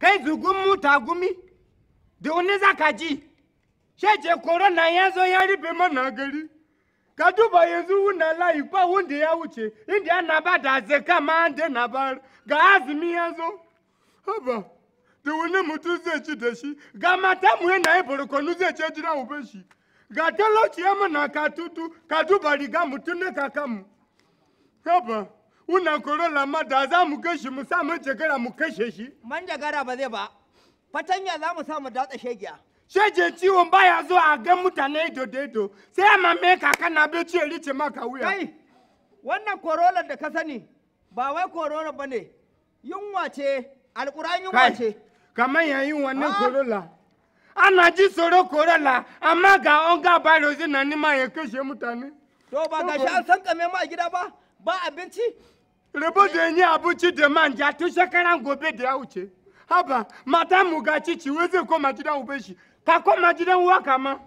Kai zugun mu tagumi da wani zaka ji. Shege corona ya zo ya rufe mana gari. Ka duba yanzu wuna layi ba wanda ya wuce inda ana ba da zaka ma an daina bayar ga azumi ya zo. Haba da wani mutum zai ci da shi ga mata mu yana yi barkono zai ce jira uban shi. Ga talauci ya mana ka tutu ka duba riga mutum ne kakanmu. Haba wannan corona ma da za mu kashe mu sa manjagara mu kashe shi. Manjagara ba zai ba. Fatanya za mu sa mu datsa shegiya. Shege ciwon baya zuwa a ga mutane ido da ido sai a mame kaka na beci ya rice maka wuya. Kai, wannan korolar da ka sani ba wai korona ba ne, yunwa ce, alƙur'an yunwa ce. Kamar yayin wannan korola. Ana ji tsoro korola amma ga onga virus na nima ya kashe mutane. To ba ga shi an san kame mu a gida ba, ba abinci. Rabo da yi abinci da manja tun shekaran gobe da ya wuce. Haba, mata mu ga cici wai zai koma gidan uban shi. Ka koma gidan uwa kama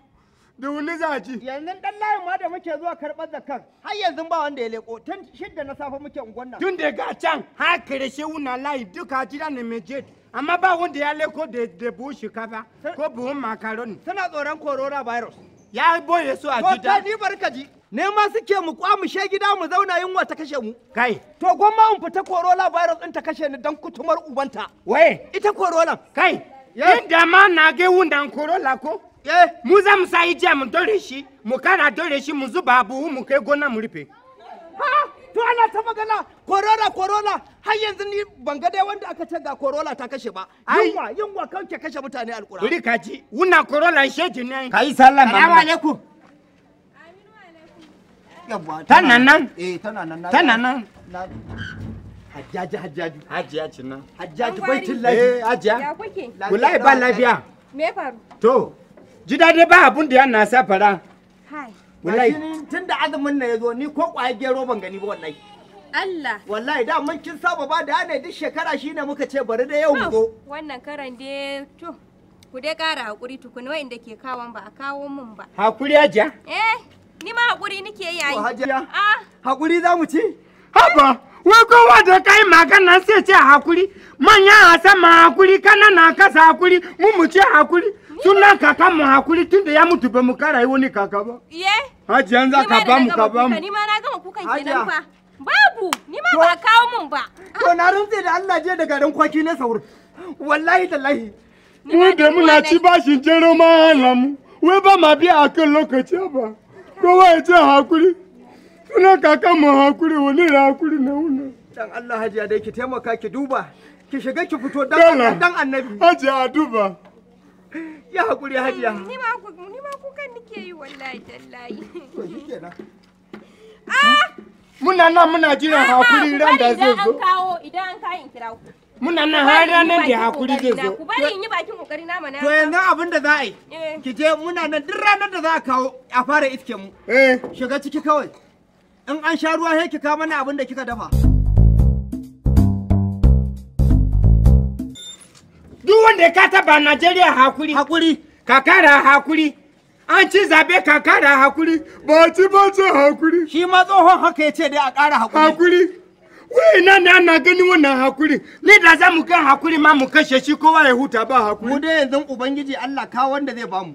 da wani za a ci. Yanzu dan layin ma da muke zuwa karɓar zakar har yanzu ba wanda ya leko tun 6 na safe muke unguwan nan. Tun daga can har karshe wuna layi duka gida ne mai jet amma ba wanda ya leko da buhun shinkafa ko buhun makaroni. Suna tsoron corona virus. Ya boye su a gida. To ni barka ji. Nema suke mu kwamushe gida mu zauna yunwa ta kashe mu. Kai. To gwamma in fita corona virus din ta kashe ni dan kutumar ubanta. Waye? Ita corona. Kai. Inda ma na ga wundan corona ko? Mu za mu sa ijiya mu dore shi, mu kara dore shi mu zuba buhu mu kai gona mu rufe. Ha! To ana ta magana corona corona har yanzu ni ban ga dai wanda aka ce ga corona ta kashe ba. Yunwa yunwa kan ke kashe mutane alƙura. Buri ka ji wunnan corona sheji ne. Kai sallama. Salamu alaikum. Tana nan? Eh, tana nan. Tana nan. Hajjaji, Hajjaji. Hajiya ce nan. Hajjaji baitin lafi. Eh, Hajiya. Ya kuke? Wallahi ba lafiya. Me faru? To, ji dai ba abun da yana sa fara. Hai. Wallahi tun da azumin nan ya zo ni ko kwaye gero ban gani ba wallahi. Allah. Wallahi da mun kin saba ba da ne duk shekara shine muka ce bari da yau mu zo. Wannan karan dai to ku dai kara hakuri tukuna wa'inda ke kawon ba a kawo mun ba. Hakuri Hajiya? Eh. Ni ma haƙuri nake yi ai. Hajiya. Haƙuri za mu ci? Haba, wai kowa da kai magana sai ce haƙuri. Manya a sama haƙuri, kanana a kasa haƙuri, mu mu ce haƙuri. Sunan kakan mu haƙuri tunda ya mutu ba mu kara yi wani kaka ba. Iye? Hajiya za ka ba mu ka ba mu. Ni ma na gama kukan kenan fa. Babu, ni ma ba kawo mun ba. To na rantse da Allah je da garin kwaki na saur. Wallahi tallahi. Mu da muna ci bashin jero ma hana mu. Wai ba ma biya akan lokaci ba. Kowa ya ce hakuri, suna kakan mu hakuri, wani da hakuri na wuna. Dan Allah Hajiya dai ki taimaka ki duba, ki shiga ki fito dan dan annabi. Hajiya a duba. Ya hakuri Hajiya. Ni ma kukan nake yi wallahi tallahi. To shikenan. Ah! Muna nan muna jiran hakuri ran da zai zo. Idan an kawo in kira ku. Muna nan har ranar da hakuri zai zo. Ku bari in yi bakin kokari na mana. To yanzu abin da za a yi. Ki je muna nan duk ranar da za a kawo a fara iske mu. Shiga ciki kawai. In an sha ruwa sai ki kawo mana abin da kika dafa. Duk wanda ka taba Najeriya hakuri. Hakuri. Ka kara hakuri. An ci zabe ka kara hakuri. Ba ci ba ci hakuri. Shi ma tsohon haka ya ce dai a kara hakuri. Hakuri. Wai ina ne ana gani wannan hakuri. Ni da za mu kan hakuri ma mu kashe shi kowa ya huta ba hakuri. Mu dai yanzu Ubangiji Allah kawo wanda zai bamu.